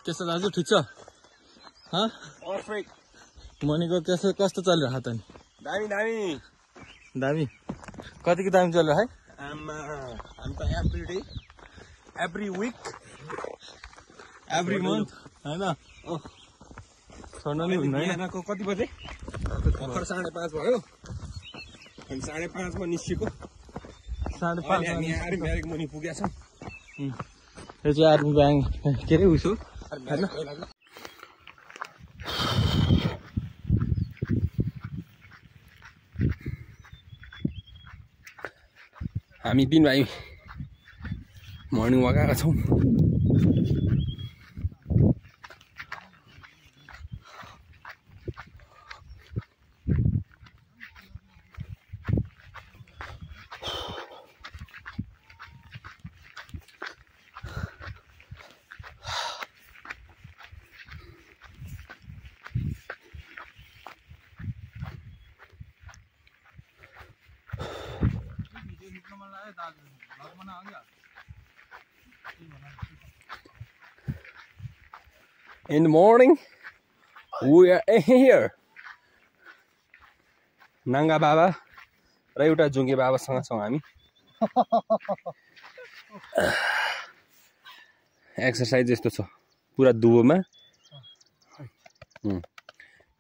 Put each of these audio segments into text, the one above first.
कैसा दाजु ठीक छ हाँ पर्फेक्ट मनीको कस्तो चल्यो हात अनि दामी दामी दामी कतिको दामी चल्यो है I'm every day every week every month हैन छोड्न नि हुँदैन बिहानको कति बजे भर्खर 5:30 भयो अनि 5:30 मा निस्केको 5:30 हामी आर्मी ब्यारेक मुनि पुगेका छौं यो चाहिँ आर्मी ब्याङ्क के रे उसो हैन हामी 3 भाइ मर्निङ वाक आएका छौं In the morning, we are here. Nanga Baba, र एउटा जुङ्गे बाबासँग छौं हामी एक्सरसाइज जस्तो छ पुरा दुबोमा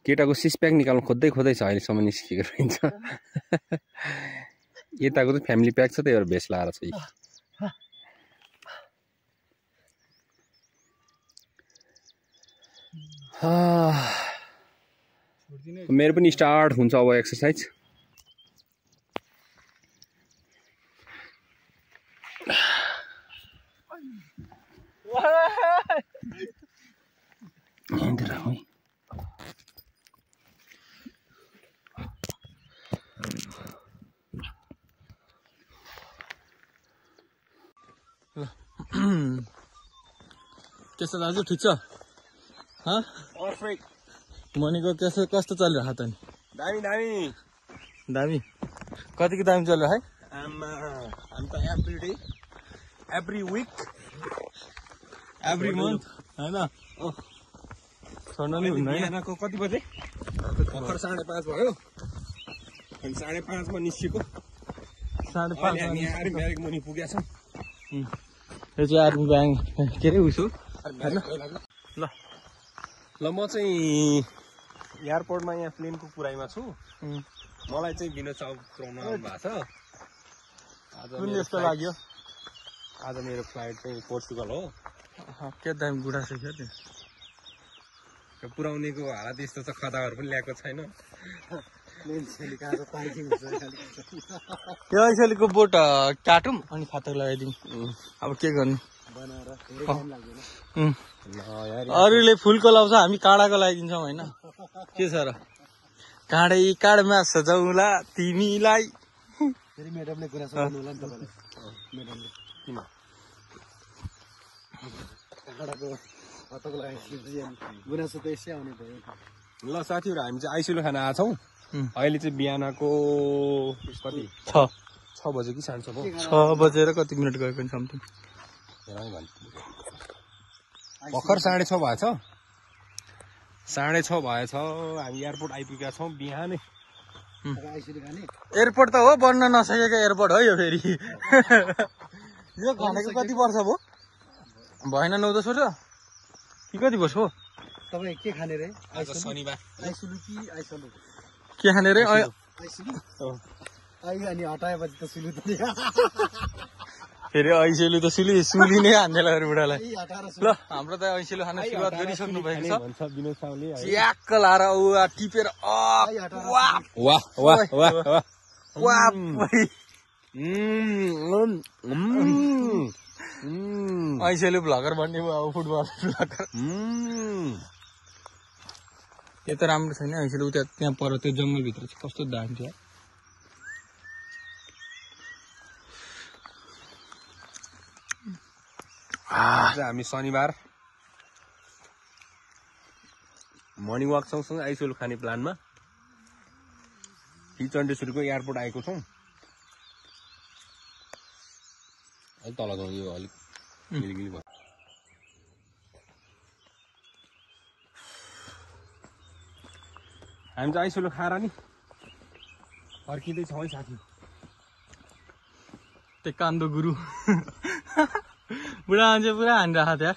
केटाको सिक्स प्याक निकाल्नु खोज्दै छ अहिलेसम्म निस्केको रहन्छ यताको त फ्यामिली प्याक छ त्यही भएर भेस्ट लाएर छ मेरो पनि स्टार्ट हुन्छ अब एक्सरसाइज कैसा दाजु ठीक छ हाँ पर्फेक्ट मनीको कस्तो चल्यो हात अनि दामी दामी दामी कतिको दामी चल्यो है I'm every day every week every month हैन छोड्न नि हुँदैन बिहानको कति बजे भर्खर 5:30 भयो अनि 5:30 मा निस्केको 5:30 हामी आर्मी ब्यारेक मुनि पुगेका छौं यो चाहिँ आर्मी ब्याङ्क के रे उसो हैन ल म चाहिँ एयरपोर्टमा यहाँ प्लेनको कुराइमा छु मलाई चाहिँ विनोद चौधरी भएको छ कुन यस्तो लाग्यो आज मेरो फ्लाइट चाहिँ पोर्चुगल हो के दामी बुढा छ क्या त्यो पुराउनेको हालत यस्तो छ खदाहरू पनि ल्याएको छैन त्यो ऐसेलीको बोट काटौँ अनि फातक लगाइदिउँ अब के गर्नु अरूले फुलको लाउँछ हामी काँडाको लगाइदिन्छौँ होइन के छ र काँडै काँडमा सजाउला तिमीलाई म्याडमले कुरा सुनाउनु होला नि तपाईलाई म्याडमले किन काँडाको फातक लगाइदिन्छ गुनासो त यसै आउने भयो ल साथीहरु हामी चाहिँ आइसुलु खान आएको छौं अहिले चाहिँ बिहानको कति 6 बजे कि 6:30 हो 6 बजेर कति मिनेट गएको नि समथिङ भर्खर 6:30 भएछ 6:30 भएछ हामी एयरपोर्ट आइपुगेका छौं बिहानै एयरपोर्ट त हो बन्न नसकेको एयरपोर्ट हो यो फेरि यो भनेको कति वर्ष भयो भएन 9-10 वर्ष कि कति वर्ष हो तपाई के खाने रे आज शनिबार आइसुलु कि आइसलु के खाने रे आइसुलु आइ अनि हटाएपछि त सुलु त फेरि ऐसेलु त सुली नै हान्देला बुढालाई ल हाम्रो त ऐसेलु खान सुरुवात गरिसक्नु भएको छ भन्छ विनोद साउले च्याक्क लाएर टिपेर वाह वाह वाह वाह ऐसेलु भ्लगर भन्ने अब फुटबल भ्लगर यो त राम्रो छैन ऐसेलु त्यहाँ पर त्यो जङ्गलभित्र चाहिँ कस्तो दामी थियो हामी शनिबार मर्निङ वाक सँगसँगै आइसुलु खाने प्लानमा चण्डेश्वरीको एयरपोर्ट आएको छौं अलि तल जाउँ यो अलिक गिलिगिली भयो हामी चाहिँ आइसोलो खाएर नि फर्किँदैछौँ है साथी। ते कान्दो गुरु बुढा मान्छे पुरा हानिरहेको थियो यार।